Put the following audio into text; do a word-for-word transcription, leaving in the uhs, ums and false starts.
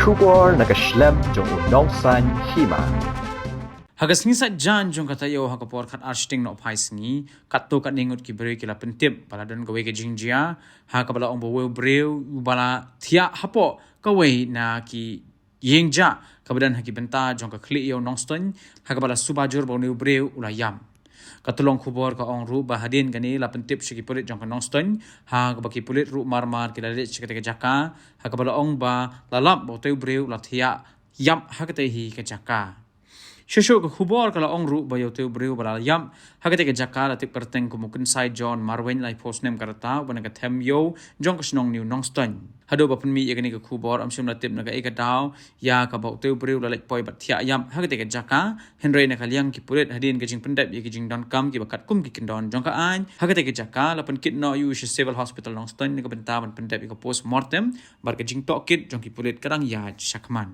Khubor na ka shlem jong u nongsan hima. Ha ka sngi Saitjaiñ jong ka taïew ha ka por khat ar shiteng nohphai sngi, katto katne ngut ki briew ki la pyntip ba la don kawei ka jingjia, ha kaba la ong ba uwei u briew uba la thiah hapoh kawei na ki ïing jah kaba don ha ki bynta jong ka khlieh ïew Nongstoiñ, ha kaba la suba jur ba une u briew u la ïap. Ka tyllong khubor ka ong ruh ba hadien kane la pyntip sha ki pulit jong ka Nongstoiñ, ha kaba ki pulit ruh mar mar ki la leit sha katei ka jaka, ha kaba la ong ba la lap ba utei u briew u la thiah ïap ha katei hi ka jaka. Shuh shuh ka khubor ka la ong ruh ba ïa utei u briew ba la ïap ha katei ka jaka la tip kyrteng kum u Kynsai John Marwein, laiphew snem ka rta, uba na ka them ïew jong ka shnong New Nongstoiñ. Haduh ba pynmih ïa kane ka khubor, ym shym la tip na kaei ka daw ïa kaba utei u briew u la leit poi bad thiah ïap ha katei ka jaka, hynrei na ka liang ki pulit, hadien ka jingpyndep ïa ki jingdonkam kiba katkum ki kyndon jong ka aiñ ha katei ka jaka, la pynkit noh ïa u sha Civil Hospital Nongstoiñ na ka bynta ban pyndep ïa ka post mortem, bad ka jingtohkit jong ki pulit ka dang ïaid shakhmat.